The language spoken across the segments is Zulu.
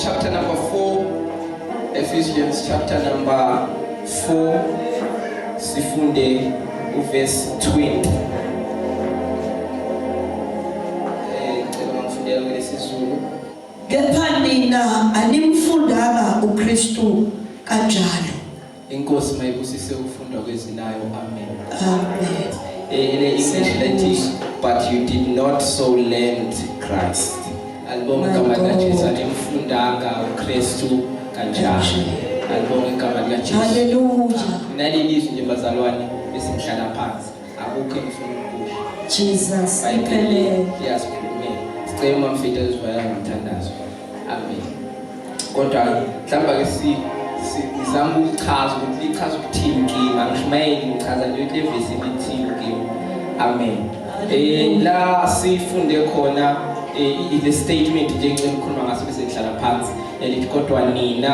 chapter number 4. Ephesians chapter number 4, sifunde uverse 20. Ngicela ungifundela kulesiZulu. Kepha nina animfundanga uKristu kanjalo. Inkosi mayibusise ukufundwa kwezwi layo. Amen. Amen. Ile English lethi, "But you did not so learn Christ." Alibonge My igama likaJesu. God. Animfundanga uKristu kanjalo. Kanje. Alibonge igama likaJesu. Hallelujah. Naleli lizwi nje, bazalwane, bese ngihlala phansi. Akukho engifuna ukukusho. Jesus, iBhayibheli iphelele. liyasikhulumela. Sicela uma mfethu ezivala ngomthandazo. Amen. Kodwa mhlawumbe ke ngizama ukuchaza ukuthi lichaza ukuthini kimi. Angishumayeli, ngichaza nje ukuthi le vesi lithini kimi. Amen. La sifunde khona the statement nje ngicela ukukhuluma ngaso bese ngihlala phansi, elithi, "Kodwa nina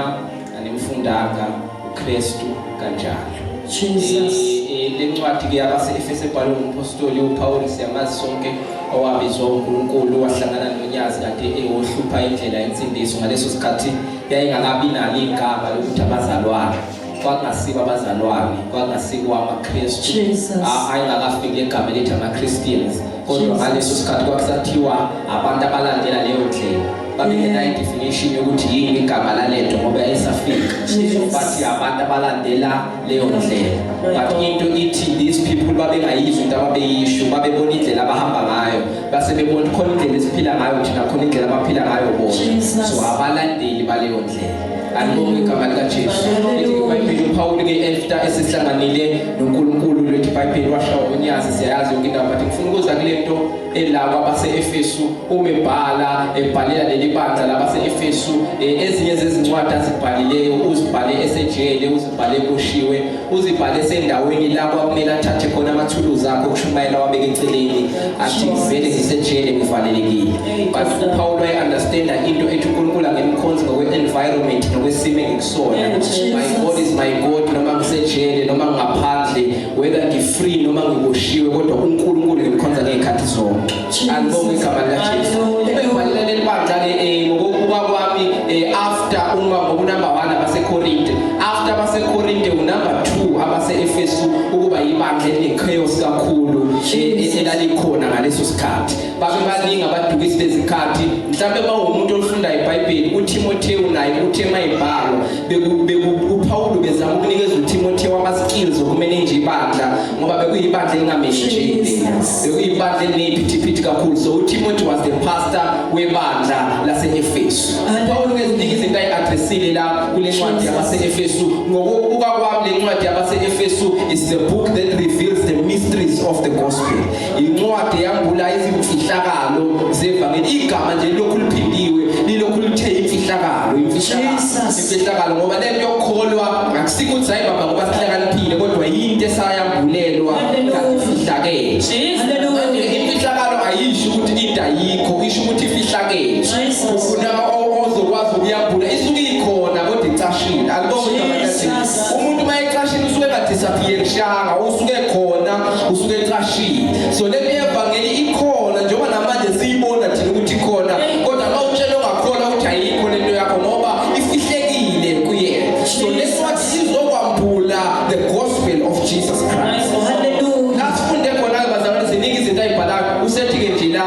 animfundanga uKristu kanjalo." Jesus. Le ncwadi ke yabase-Efesu ebhalwe ngumpostoli uPaul, siyamazi sonke, owabizwa uNkulunkulu, wahlangana nonyazi kade ewohlupha indlela yensindiso. Ngaleso sikhathi yayingakabi nalo igama lokuthi abazalwane, kwakungasibo abazalwane, kwakungasibo amaKristu. Jesus. Ayingakafiki igama elithi ama-Christians, kodwa Jesus. ngaleso sikhathi kwakusathiwa abantu abalandela leyo ndlela. Babengenayo i-definition yokuthi yini igama lalento ngoba yayisafika. Bathi abantu abalandela leyo ndlela, but into ithi these people babengayizwa into ababeyisho, babebona indlela abahamba ngayo, base bebona khona indlela esiphila ngayo thina, khona indlela abaphila ngayo bona. Jesus. So abalandeli baleyo ndlela. Alibonge igama likaJesu. Lithi iBhayibheli, uPaul ke, after esehlanganile noNkulunkulu, lethi iBhayibheli washawa unyazi, siyayazi yonke indaba, but ngifuna ukuza kule nto elabo abase-Efesu. Uma ebhala, ebhalela leli bandla labase-Efesu, ezinye zezincwadi azibhalileyo uzibhale esejele, uzibhale eboshiwe, uzibhale esendaweni la kwakumele athathe khona amathuluzi akhe okushumayela wabeke eceleni, athi, "Vele ngisejele, ngivalelekile." But uPaul waye-understanda into ethi uNkulunkulu angemkhonzi ngokwe-environment nokwesimo engikusona. My God is my God, noma ngisejele noma ngingaphandle, whether ngi-free noma ngiboshiwe, kodwa uNkulunkulu ngimkhonza ngey'khathi zonke. Alibonge igama likaJesu. Ubebhalela leli bandla-ke, ngokokubuka kwami, after uma ngoba unumber 1 abaseKorinte, after abaseKorinte unumber 2 abase-Efesu ukuba yibandla eline-chaos kakhulu elalikhona ngaleso sikhathi. Babe baningi abadukisi bezikhathi. Mhlawumbe uma uwumuntu olifunda iBhayibheli, uTimotheo naye uthe mayibhalwa, uPaul bezama ukunikeza uTimotheo ama-skills okumanage ibandla, ngoba bekuyibandla elingamanageki, Jesus. bekuyibandla eliney'phithiphithi kakhulu. So uTimothy was the pastor webandla lase-Efesu. Paul ngeziningi izinto ayi-addressile la kule ncwadi yabase-Efesu. Ngokubuka kwami, le ncwadi yabase-Efesu is the book that reveals the mysteries of the gospel, incwadi eyambula izimfihlakalo zevangeli. Igama nje lilokhu liphindiwe, lilokhu lithe imfihlakalo, imfihlakalo, Jesus. imfihlakalo, ngoba lento yokukholwa akusikho ukuthi sayibamba ngoba sihlakaniphile, kodwa yinto esayambulelwa Hallelujah. kanti ifihlakele. Hallelujah. Manje imfihlakalo ayisho ukuthi into ayikho, isho ukuthi ifihlakele. Jesus. Ufuna ozokwazi ukuyambula. Isuke ikhona kodwa icashile. Alibonge igama likaJesu. Jesus. Umuntu uma ecashile usuke engadisappearishanga, usuke khona, usuke ecashile. So le yevangeli ikhona njengoba namanje siyibona thina ukuthi ikhona, kodwa uma utshela ongakholwa ukuthi ayikho lento yakho ngoba ifihlekile kuyena. So le ncwadi izokwambula the gospel of Jesus Christ. Hallelujah. La sifunde khona-ke, bazalwane, ziningi izinto ayibhalayo. Usethi-ke nje la,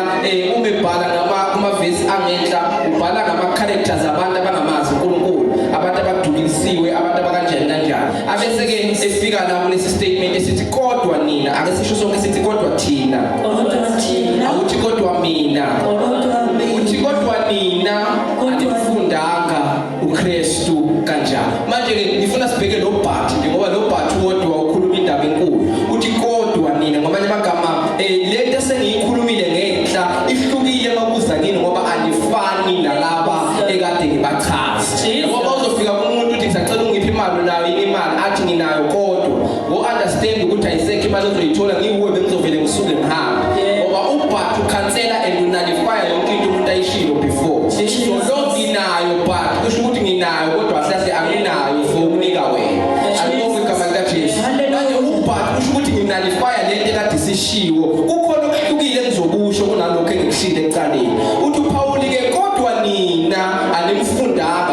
uma ebhala kumavesi angenhla, ubhala ngama-characters abantu abangamazi uNkulunkulu, abantu abadukisiwe, abantu abakanjani kanjani, abese-ke efika la kulesi statement esithi, "Kodwa nina." Ake sisho sonke sithi, "Kodwa thina." Kodwa thina. Awuthi, "Kodwa mina." Kodwa mina. Uthi, "Kodwa nina Kodwa animfundanga uKristu kanjalo." Manje ke ngifuna sibheke lo but nje, ngoba lo but wodwa ukhuluma indaba enkulu. Uthi, "Kodwa nina." Ngamanye amagama, lento esengiyikhulumile ngenhla ihlukile makuza kini, ngoba anifani nalaba ekade ngibachaza, ngoba uzofika kumuntu uthi, "Ngisacela ungiphe imali, unayo yini imali?" Athi, "Nginayo," kodwa ngo understand ukuthi ayisekho imali ozoyithola. Ngiwuwe bengizovele ngisuke ngihambe, ngoba ubat ukhansela and unullify yonke into umuntu ayishilo before. So lo "nginayo but" kusho ukuthi nginayo kodwa kahle anginayo for ukunika wena. Alibonge igama likaJesu. Hallelujah. Manje ubat kusho ukuthi nginullify lento ekade isishiwo, kukhona okuhlukile engizokusho kunalokho engikushilo ekuqaleni. Uthi uPaul ke, "Kodwa nina animfundanga."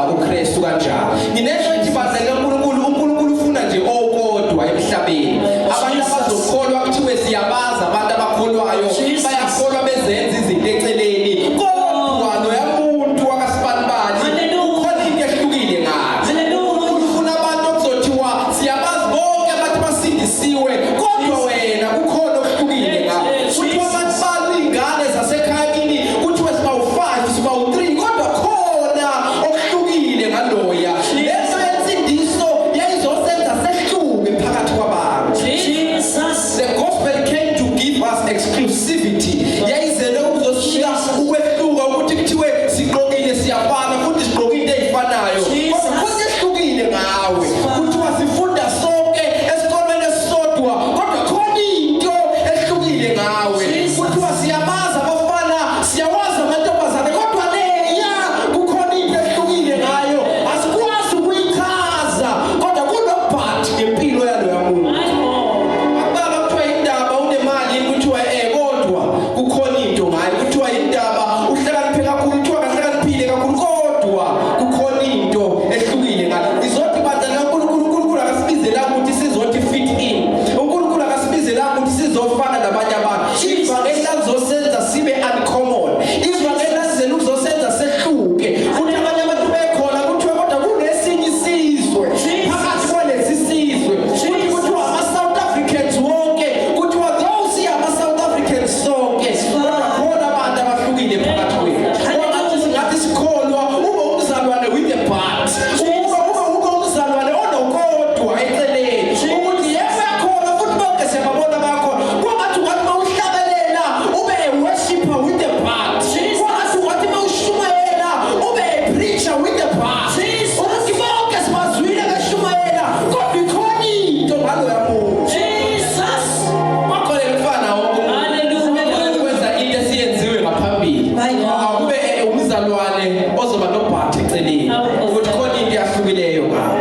ozoba no-but eceleni, ukuthi khona into eyahlukileyo ngawo.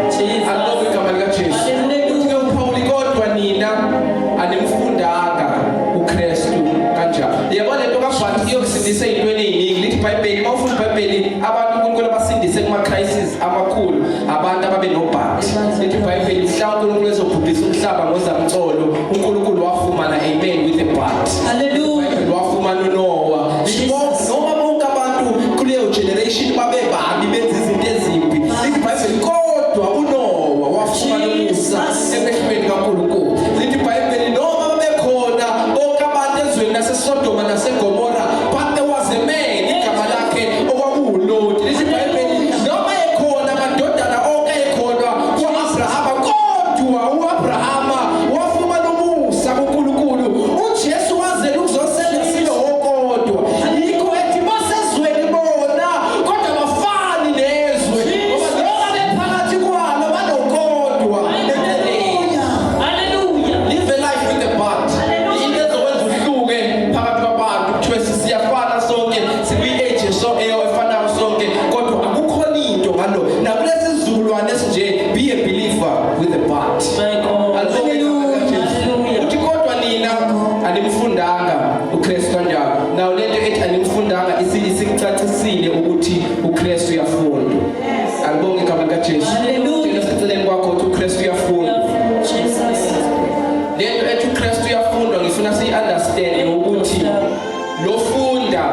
Alibonge igama likaJesu. Uthi-ke uPawuli, kodwa nina animfundanga uKristu kanjalo. Yebo, lento ka-but iyokusindisa ey'ntweni ey'ningi. Lithi iBhayibheli, uma ufunda iBhayibheli, abantu uNkulunkulu abasindise kuma-crisis amakhulu, abantu ababe no-but. Lithi iBhayibheli, mhla uNkulunkulu ezobhubhisa umhlaba ngozamcolo, uNkulunkulu wafumana a man with a but. Hallelujah. Wafumana uNoah. Jesus. Noma bonke abantu kuleyo generation babebabi, benza izinto ezimbi, lithi iBhayibheli, kodwa uNoah wafumana umusa Jesus. emehlweni kaNkulunkulu. Lithi iBhayibheli, noma babekhona bonke abantu ezweni laseSodoma naseGomora, but there was a man igama lakhe okwakuwuLoti. Lithi iBhayibheli, noma ekhona amadodana onke ekhona ku-Abrahama, kodwa u-Abrahama wafumana umusa kuNkulunkulu. UJesu wazela ukuzosenza sibe okodwa. Yikho ethi basezweni bona, kodwa bafani nezwe, ngoba noma bephakathi kwalo banokodwa eceleni. Hallelujah. Live a life with a but. Into ezokwenza uhluke phakathi kwabantu, kuthiwe siyafana sonke, sikwi-age so efanayo sonke, kodwa akukhona into ngalo. Nakulesi sizukulwane esinje, be a believer with a but. My God. Alibonge igama likaJesu. Hallelujah. Uthi, kodwa nina animfundanga uKristu kanjalo. Naw, lento ethi animfundanga isikucacisile ukuthi uKristu uyafunda. Alibonge igama likaJesu. Hallelujah. Tshela eseceleni kwakho ukuthi uKristu uyafunda. Jesus. Lento ethi uKristu uyafundwa, ngifuna siyi-understand ukuthi lo funda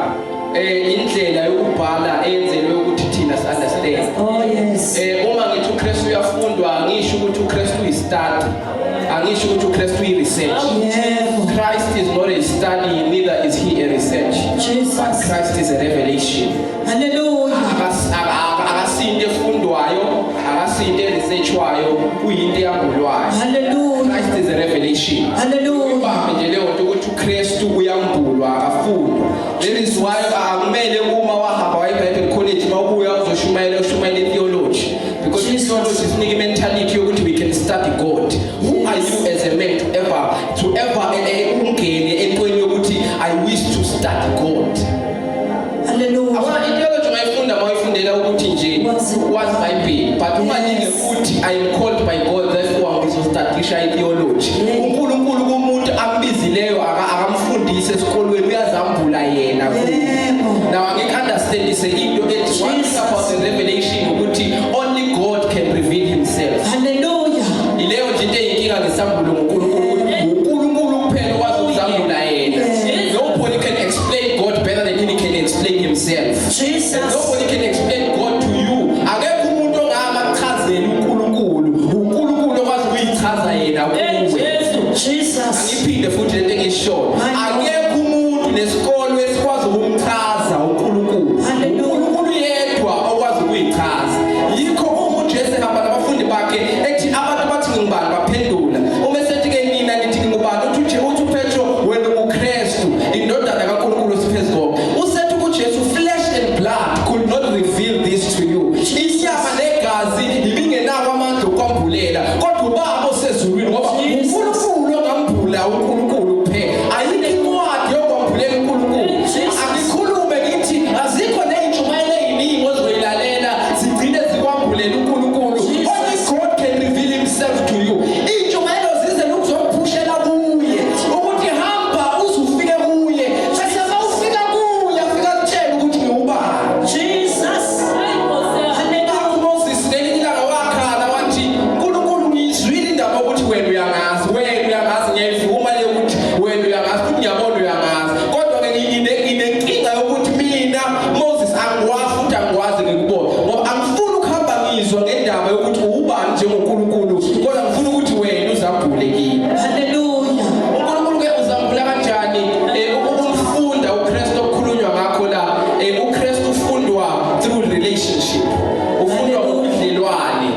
indlela yokubhala eyenzelwe ukuthi thina si-understand. Oh yes. Uma ngithi uKristu uyafundwa, angisho ukuthi uKristu uyi-study, angisho ukuthi uKristu uyi-research. Christ is not a study, neither is he a research, but Jesus. Christ is a revelation. Hallelujah. Akasinto efundwayo, akasinto e-researchwayo, kuyinto eyambulwayo. Hallelujah. Christ is a revelation. Hallelujah. Ibambe nje leyo nto ukuthi uKristu uyambulwa, akafundwa. That is why akumele uma wahamba waye eBible College, mawubuya uzoshumayela, ushumayela theology, because Jesus. theology isinika mentality yokuthi we can study God. Who are you as a man to ever ungene entweni yokuthi I wish to study God? Hallelujah. Abona, i-theology ungayifunda uma uyifundela ukuthi nje Wazi. wazi iBhayibheli, but ungalinge futhi I am called by God, therefore ngizostadisha i-theology. UNkulunkulu kumuntu ambizileyo akamfundisi esikolweni, uyazambula yena kuye. Now angik-understandise into ethi one thing Jesus. about the revelation, ukuthi only God can reveal himself. Hallelujah. Ileyo nje into eyinkinga ngesambulo ngoNkulunkulu, ukuthi uNkulunkulu kuphela okwazi ukuzambula yena. Nobody can explain God better than he can explain himself. And Jesus. nobody can explain God to you. Akekho umuntu ongama kuchazela uNkulunkulu. uNkulunkulu okwazi ukuyichaza yena kuwe. Jesus. Angiphinde futhi lento engiyishoyo. My God. Akekho umuntu nesikolo esikwazi ukumchaza uNkulunkulu. Hallelujah. uNkulunkulu yedwa okwazi ukuyichaza. Yikho uma uJesu ehamba nabafundi bakhe, ethi abantu bathi ngingubani, baphendula. Uma esethi ke nina nithi ngingubani, uthi uthi uPetro, wena unguKristu, indodana kaNkulunkulu osiphezukonke. Usethi kuJesu, flesh and blood could not reveal this to you. Inyama negazi ibingenawo amandla okwambulela, kodwa uBaba osezulwini, ngoba Jesus. uNkulunkulu ongambula uNkulunkulu kuphela. Ayikho incwadi yokwambulela uNkulunkulu. Jesus. Angikhulume ngithi azikho ney'ntshumayelo ey'ningi ozoyilalela zigcine zikwambulela uNkulunkulu. Jesus. Only God can reveal himself to you. Iy'ntshumayelo zize ukuzokuphushela kuye, ukuthi hamba uze ufike kuye, bese uma ufika kuye afika akutshele ukuthi ngiwubani. Jesus. Hallelujah. UMoses ngelinye ilanga wakhala wathi, uNkulunkulu, ngiyizwile indaba yokuthi wena uyangazi, wena uyangazi, ngiyayivuma le ukuthi wena uyangazi, futhi ngiyabona uyangazi, kodwa-ke nginenkinga yokuthi mina Moses angikwazi futhi angikwazi ngikubona, ngoba angifuni ukuhamba ngizwa ngendaba yokuthi uwubani njengoNkulunkulu, kodwa ngifuna ukuthi wena uzambule kimi. Hallelujah. uNkulunkulu ke uzambula kanjani? Ukumfunda uKristu okukhulunywa ngakho la, uKristu ufundwa through relationship, ufundwa ngobudlelwane.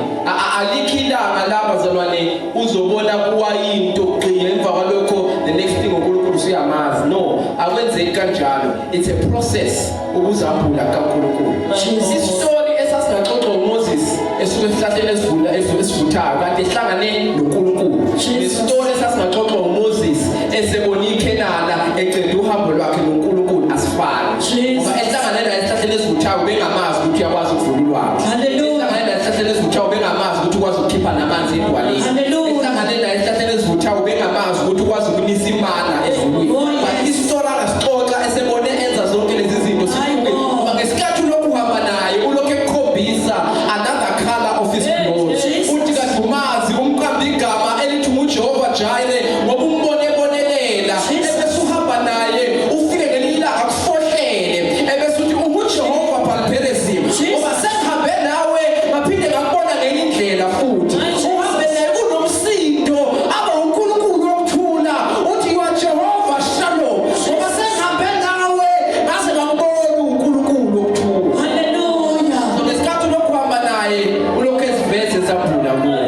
Alikho ilanga la, bazalwane, uzobona kuwayinto qina, emva kwalokho the next thing uNkulunkulu usuyamazi. No, akwenzeki kanjalo. It's a process ukuzambula kaNkulunkulu. Jesus. Isitori esasingaxoxwa uMoses esuke esihlahleni esivula esivuthayo kanti ehlangane noNkulunkulu, Jesus. nesitori esasingaxoxwa uMoses esebona iKhenana eceda uhambo lwakhe noNkulunkulu asifani, Jesus. ngoba ehlangane naye esihlahleni esivuthayo bengamazi. ukuthi uyakwazi ukuvula ulwandle. Hallelujah. Ehlangane naye esihlahleni esivuthayo ubengamazi ukuthi ukwazi ukukhipha namanzi edwaleni. Hallelujah. Ehlangane naye esihlahleni esivuthayo ubengamazi ukuthi ukwazi ukunisa imana ezulwini. Oh, yes. But isitori angasixoxa esebone enza zonke lezi zinto Hayi sihluke. bo. Ngoba ngesikhathi ulokhu uhamba naye ulokhu ekukhombisa another color of his glory. Jesus. Uthi kadumazi umqambi igama elithi nguJehova Jireh ngoba umbone ebonelela. Jesus. Ebese uhamba naye ufike ngelinye ilanga akufohlele ebese uthi unguJehova Baalperazim. Jesus. Ngoba sengihambe nawe ngaphinde ngakubona ngenye indlela futhi. Jesus. Uhambe naye kunomsindo abe uNkulunkulu wokuthula uthi you are Jehovah Shalom. Ngoba sengihambe nawe ngaze ngakubona uNkulunkulu wokuthula. Hallelujah. So ngesikhathi ulokhu uhamba naye ulokhu eziveze ezambula kuwe.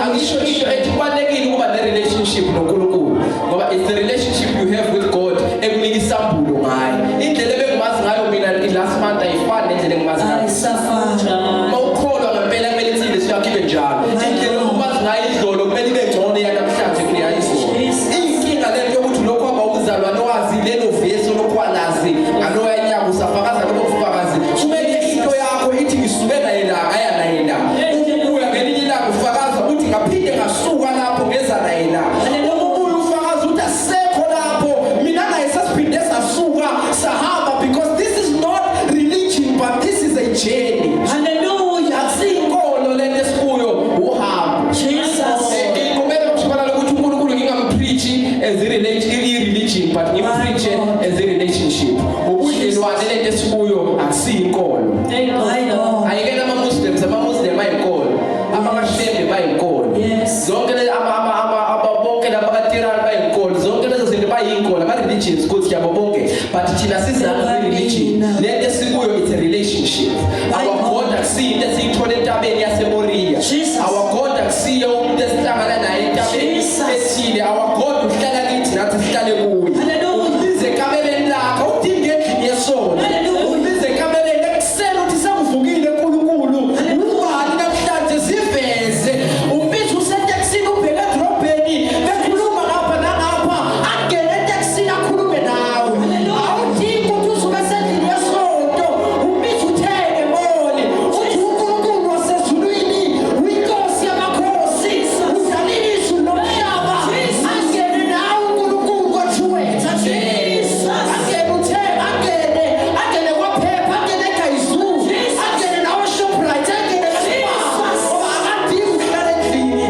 Angisho into ethi kubalulekile ukuba ne-relationship noNkulunkulu ngoba it's the relationship you have with God ekunika isambulo ngaye. Indlela ebengimazi ngayo mina last month ayifani nendlela engimazi ngayo. Ayisafana. Uma ukholwa ngempela kumele insindiso yakho ibe njalo. Indlela omazi ngayo izolo kumele ibe ngcono yanamhlanje kuneyayizolo. Jesus. Inkinga lento yokuthi lokhu hamba umzalwane wazi lelo vesi olokhu walazi ngaloya nyaka usafakaza lobo bufakazi. Kumele into yakho ithi ngisuke naye la ngaya naye la. Ubuya ngelinye ilanga ufakaza uthi ngaphinde ngasuka lapho ngeza naye la. Hallelujah. Ubuya ufakaza uthi asisekho lapho mina naye sasiphinde sasuka sahamba because this is not religion but this is a journey. Hallelujah. Akusiyinkolo lento esikuyo uhambo. Jesus. Ngiqhubeka nokushabalala ukuthi uNkulunkulu ngingampreach as a religion but ngimpreach as a relationship. Ubudlelwane lento esikuyo akusiyinkolo. My God. Ayikena ama-Muslims, ama-Muslim ayinkolo. AbakaShembe bayinkolo. Yes. Zonke le ama ama ama aba bonke laba kaTirani bayinkolo. Zonke lezo zinto bayinkolo, ama-religions kuthi yabo bonke. But thina sizana kwi-religion. Lento esikuyo it's a relationship. My Our God. God akusiyo into esiyithola entabeni yaseMoriya. Jesus. Our God akusiyo umuntu esihlangana naye entabeni Jesus. ethile. Our God uhlala kithi nathi sihlale kuye. Hallelujah. Umbize ekameleni lakho, awudingi endlini yesonto. Hallelujah. Umbize ekameleni ekuseni uthi sengivukile uNkulunkulu. Ubani namhlanje ziveze. Umbize usetekisini ubheke edrobheni bekhuluma ngapha nangapha angene etekisini akhulume nawe. Hallelujah. Awudingi ukuthi uzuke esendlini yesonto. Umbize uthenge mall. Uthi uNkulunkulu wasezulwini uyinkosi yamakhosi. Udalile izulu nomhlaba. Angene nawe uNkulunkulu kwaTruworths. Jesus. Angene uthenge, angene, angene kwaPep, angene eGayizulu, angene nawe eShoprite, angene eSpar. Ngoba akadingi ukuhlala endlini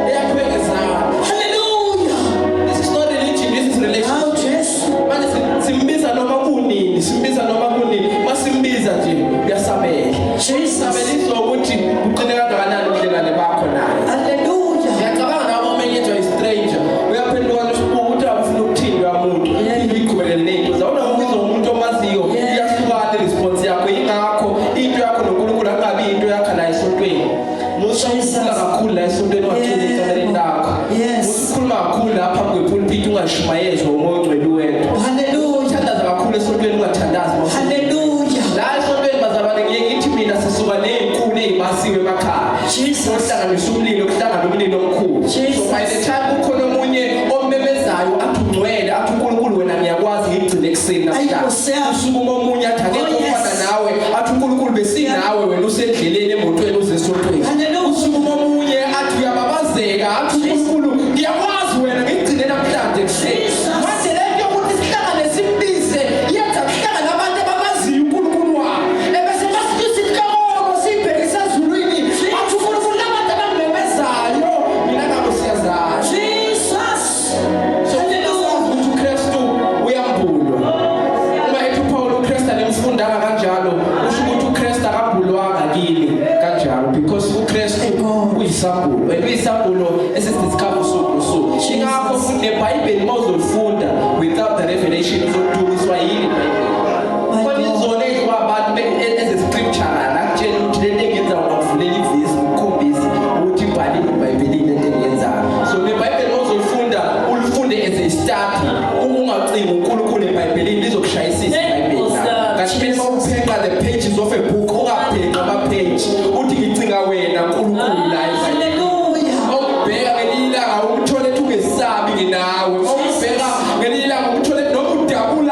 eyakhiwe ngezandla. Hallelujah. This is not religion, this is relationship. How Jesus. Manje simbiza noma kunini, simbiza noma kunini, masimbiza nje uyasabela. Jesus. Sabeliswa ukuthi uqine kangakanani ubudlelwane bakho naye. Hallelujah. Ngiyacabanga nawe uma umenyethwa yi-stranger uyaphenduka nje ukuthi awufuna ukuthini loya muntu iqhubekele ney'nto zawo unokubizwa umuntu omaziyo iyahlukana i-response yakho yingakho into yakho noNkulunkulu angabi into yakho la esontweni. Musa Jesus. ukukhuluma kakhulu la esontweni ungagcini Yebo. ekamereni lakho. Yes. Musa ukukhuluma kakhulu la phambi kwepulpit ungashumayezwa umoya ongcwele uwedwa. Hallelujah. Uthandaza kakhulu esontweni ungathandazi. Hallelujah. La esontweni bazalwane ngiye ngithi mina sisuka ney'nkuni ey'basiwe emakhaya. Jesus. Kuhlanganisa umlilo, kuhlangana umlilo omkhulu. Jesus. So by the time kukhona omunye omemezayo athi ungcwele, athi uNkulunkulu wena ngiyakwazi ngigcine ekuseni Ayi, namhlanje. Nkosi yami. Usukuma omunye athi akekho Oh, yes. ofana nawe, athi uNkulunkulu besinawe wena usendleleni emotweni uze esontweni. Hallelujah. Usukuma omunye athi uyababazeka, athi uNkulunkulu ngiyakwazi wena ngigcine namhlanje ekuseni. Jesus. Manje le nto yokuthi sihlangane simbize yenza kuhlangane abantu abamaziyo uNkulunkulu wabo. Ebese basinyusa inhloko siyibhekise ezulwini. Athi uNkulunkulu labantu abangimemezayo mina nabo siyazana. Jesus. So Hallelujah. ukuthi uKristu uyambulwa. Uma ethi uPaul uKristu anemfundanga kanjalo, usho ukuthi uKristu akambulwanga kini kanjalo because uKristu God. uyisambulo. And uyisambulo esidiscover usuku nosuku. Ingakho futhi neBhayibheli uma uzolifunda without the revelation uzodukiswa yini iBhayibheli. My Khona God. izono ey'dliwa abantu eze-scriptural akutshela ukuthi lento engiyenzayo ungavulela ivesi ngikukhombise ukuthi ibhaliwe eBhayibhelini lento engiyenzayo. So neBhayibheli uma uzolifunda ulifunde as a study ungacingi uNkulunkulu eBhayibhelini lizokushayisisa iBhayibheli lakho. Kanti kumele uma uphenqa the pages of a book ungaphenqi ama-page uthi ngicinga wena Nkulunkulu la eBhayibhelini. Hallelujah. Awubheka ngelinye ilanga umthole ethi ungesabi nginawe. Awubheka ngelinye ilanga umthole ethi noma udabula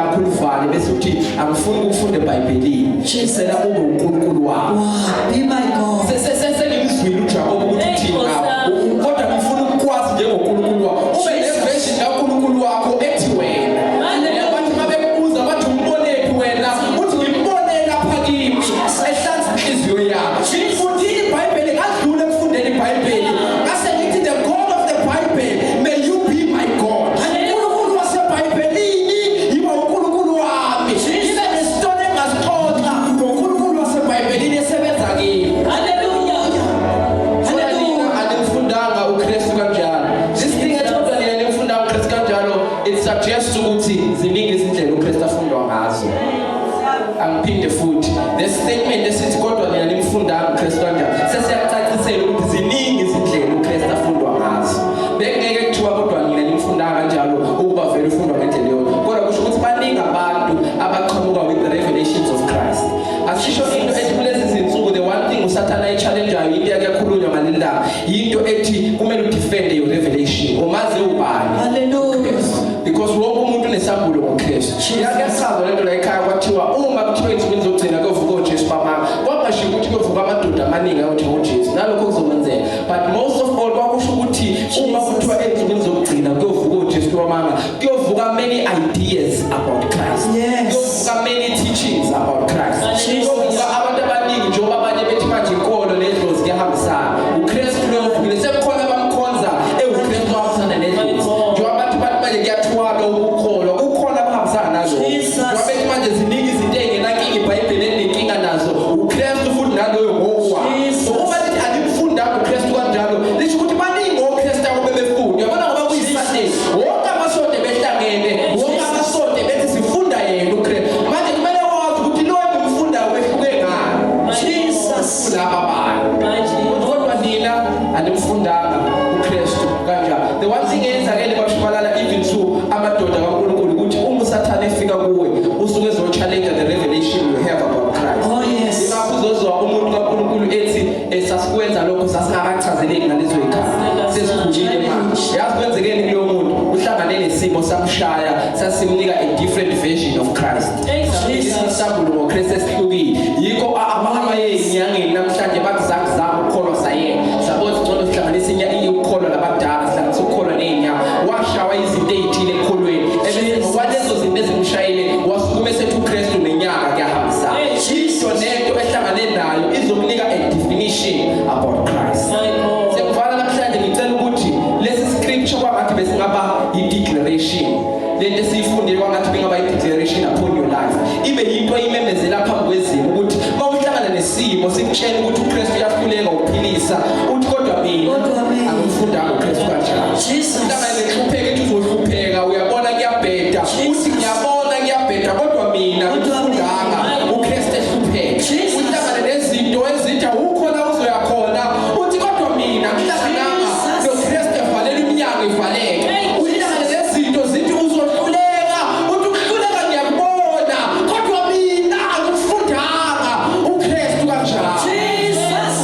lakho ulivale bese uthi angifuni ukufunda eBhayibhelini. Jesus. Ngicela ube uNkulunkulu wami. Wow, be my God. Sengimzwile uJakobe ukuthi Hey, uthini Nkosi ngawo. yami. Kodwa ngifuna ukukwazi njengoNkulunkulu wakho. Ube ne-version kaNkulunkulu wakho ethi wena. Hallelujah. Bathi uma bekubuza bathi umbonephi wena, uthi ngimbone lapha kimi ehlanza inhliziyo yami. Ngifundile iBhayibheli, ngadlula ekufundeni iBhayibheli. Ngase ngithi the God of the Bible, may you be my God. uNkulunkulu waseBhayibhelini yiba uNkulunkulu wami. Ngibe nesitolo engasixoxa ngoNkulunkulu waseBhayibhelini esebenza kimi. Hallelujah. Kodwa nina animfundanga uKristu kanjalo. This thing ethi kodwa nina animfundanga uKristu kanjalo, it suggests ukuthi ziningi izindlela uKristu afundwa ngazo. Angiphinde futhi, the statement esithi kodwa nina nimfundanga uKristu kanjalo, sesiyacacisela ukuthi ziningi izindlela uKristu afundwa ngazo. Bekungeke kuthiwa kodwa nina nimfundanga kanjalo ukuba vele ufundwa ngendlela eyodwa, kodwa kusho ukuthi baningi abantu abaqhamuka with the revelations of Christ. Asisho into ethi kulezi zinsuku the one thing uSathana ayi-challengeayo, into yake yakhulunywa ngaleli langa, yinto ethi kumele udefende your revelation, umazi ubani. Hallelujah. Because wonke umuntu unesambulo ngoKristu. Yachaza lento la ekhaya, kwathiwa uma kuthiwa ey'nsukwini zokugcina kuyovuka oJesu bamanga, kwakungashiwo ukuthi kuyovuka amadoda amaningi ayothi ngoJesu, nalokho kuzokwenzeka, but most of all kwakusho ukuthi uma kuthiwa ey'nsukwini zokugcina kuyovuka oJesu bamanga, kuyovuka many ideas about Christ. Kuyovuka many teachings about Christ. Jesus. Kuyovuka abantu abaningi, njengoba abanye bethi manje inkolo nedlozi kuyahambisana. UKristu loyo uvukile, sekukhona abamkhonza ewuKristu ohambisana nedlozi, njengoba abantu bathi manje kuyathwalwa ukukholwa, kukhona abahambisana nalokho. Jesus. Njengoba bethi manje ziningi izinto ey'ngenankinga, iBhayibheli elinenkinga nazo, uKristu futhi naloyo ngokwakhe. Jesus. So uma lithi animfundanga uKristu kanjalo, lisho ukuthi baningi oKristu abo bebefunda, uyabona, ngoba kuyiSunday, wonke amasonto ebehlangene, wonke amasonto bethi sifunda yena uKristu. Manje kumele wazi ukuthi lo engimfundayo wehluke ngani Jesus. kulaba bantu. My Jesus. Kodwa nina animfundanga uKristu kanjalo. The one thing eyenzakele kwaShabalala, even to amadoda kaNkulunkulu, ukuthi uma uSathane efika kuwe, usuke ezo-challenge the revelation you have about Christ. Oh, yes. Ingakho uzozwa umuntu kaNkulunkulu ethi sasikwenza lokho sasingakachazeleki ngalezo y'khathi, sesikhulile manje. Yazi kwenzekeni kuloyo muntu? Uhlangane nesimo samshaya, sasimnika a different version of Christ. Jesus. Isambulo ngoKristu esihlukile. Yikho abaye ezinyangeni namhlanje bathi zakuzama ukukholwa, sayena sabona ngcono sihlanganise ukukholwa nabadala, sihlanganise ukukholwa ney'nyanga. Washawa izinto ey'thile ekukholweni, ebese ngokwalezo zinto ezimshayile wasukuma esethi uKristu nenyanga kuyahambisana. Into nento ehlangane nayo izokunika a definition about Christ. My God. Sekuvala namhlanje, ngicela ukuthi lesi scripture kwangathi besingaba i-declaration, lento esiyifundile kwangathi bengaba i-declaration upon your life, ibe yinto oyimemezela phambi kwezimo, ukuthi uma uhlangana nesimo sikutshela ukuthi uKristu uyahluleka ukuphilisa, uthi kodwa mina Kodwa mina. angimfundanga uKristu kanjalo. Jesus. Uhlangane nenhlupheko ethi uzohlupheka, uyabona kuyabheda, uthi ngiyabona kuyabheda, kodwa mina Kodwa mina. ngimfundanga uKristu ehlupheka. Jesus. Uhlangane nezinto ezithi awukho la uzoya khona, uthi kodwa mina ngihlangananga Jesus. noKristu evalela iminyango ivaleke. Hey, Uhlangane nezinto zithi uzohluleka, uthi ukuhluleka ngiyakubona, kodwa mina angimfundanga uKristu kanjalo. Jesus.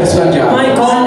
kaJesu kanjalo. My God.